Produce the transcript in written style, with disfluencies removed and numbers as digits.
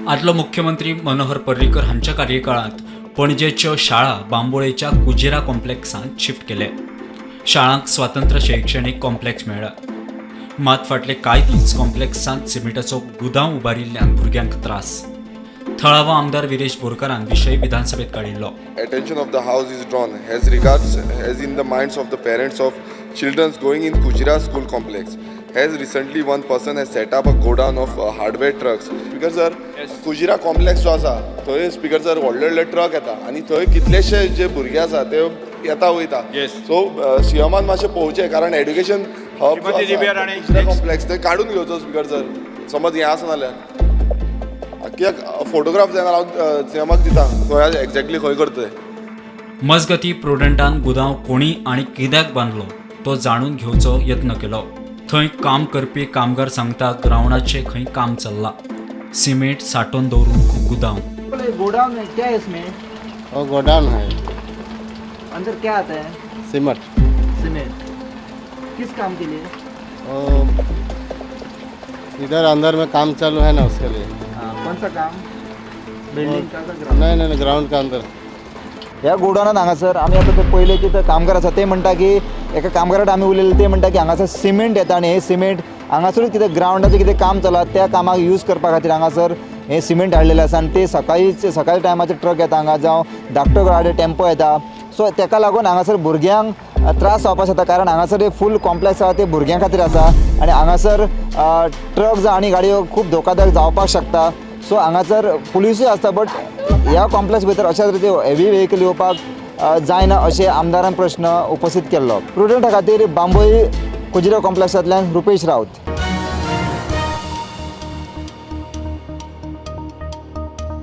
आदलो मुख्यमंत्री मनोहर पर्रीकर हांच्या कार्यकाळांत पणजेच्यो शाळा बांबोळेच्या कुजिरा कॉम्प्लेक्सांत शिफ्ट केले. शाळांक स्वतंत्र शैक्षणीक कॉम्प्लेक्स मेळ्ळा. मात फाटले कांय दीस कॉम्प्लेक्सांत सिमेंटाचो गुदांव उबारिल्ल्यान भुरग्यांक त्रास. थळावो आमदार विरेश बोरकारान विशय विधानसभेत काडिल्लो. Attention of the house is drawn as regards as in the minds of the parents of children going in Kujira school complex. As recently one person has set up a godown of hardware trucks. Speaker sir, Kujira complex जो आसा थंय, speaker sir, व्हडले व्हडले truck येता आनी थंय कितलेशे जे भुरगे आसा ते येता वयता. सो सीएमान मातशें पळोवचें, कारण एड्युकेशन हब श्रीमती रिबेर आणि कॉम्प्लेक्स थंय काडून घेवचो स्पीकर सर, समज हें आसा जाल्यार. कित्याक फोटोग्राफ जाय जाल्यार हांव सीएमाक दिता, खंय एक्झॅक्टली खंय करता ते. मजगती, प्रुडंटान गुदांव कोणी आनी कित्याक बांदलो तो जाणून घेवचो यत्न केलो. थंय काम करपी कामगार सांगता, ग्रावंडाचें खंय काम चल्लां, सिमेंट साठोवन दवरूंक गुदांव. गोडाउन में क्या है इसमें? वो गोडाउन है. अंदर क्या आता है? सीमेंट. सीमेंट किस काम के लिए? वो इधर अंदर में काम चालू है ना, उसके लिए. हाँ, कौन सा काम? बिल्डिंग का ग्राउंड? नहीं, ग्राउंड का अंदर. ह्या गोडाऊनात हांगासर आमी आतां ते पयले की ते कामगार आसा, ते म्हणटा की एका कामगाराक आमी उलयले, ते म्हणटा की हांगासर सिमेंट येता आनी हे सिमेंट हांगासरूच कितें ग्रावंडाचें कितें काम चला, त्या कामाक यूज करपा खातीर हांगासर हे सिमेंट हाडलेलें आसा. आनी ते सकाळी सकाळी टायमाचेर ट्रक येता हांगा, जावं धाकटो गाडी टेम्पो येता. सो तेका लागून हांगासर भुरग्यांक त्रास जावपाक शकता, कारण हांगासर फूल कॉम्प्लेक्स आसा ते भुरग्यां खातीर आसा आनी हांगासर ट्रक जावं आनी गाडयो खूब धोकादायक जावपाक शकता. सो हांगासर पुलिसूय आसता, बट ह्या कॉम्प्लेक्स भितर अशा तरेचे हेवी व्हेकल येवपाक जायना, अशें आमदारान प्रश्न उपस्थीत केल्लो. प्रुडंटा खातीर बांबोळी कुजिरा कॉम्प्लेक्सांतल्यान रुपेश राऊत.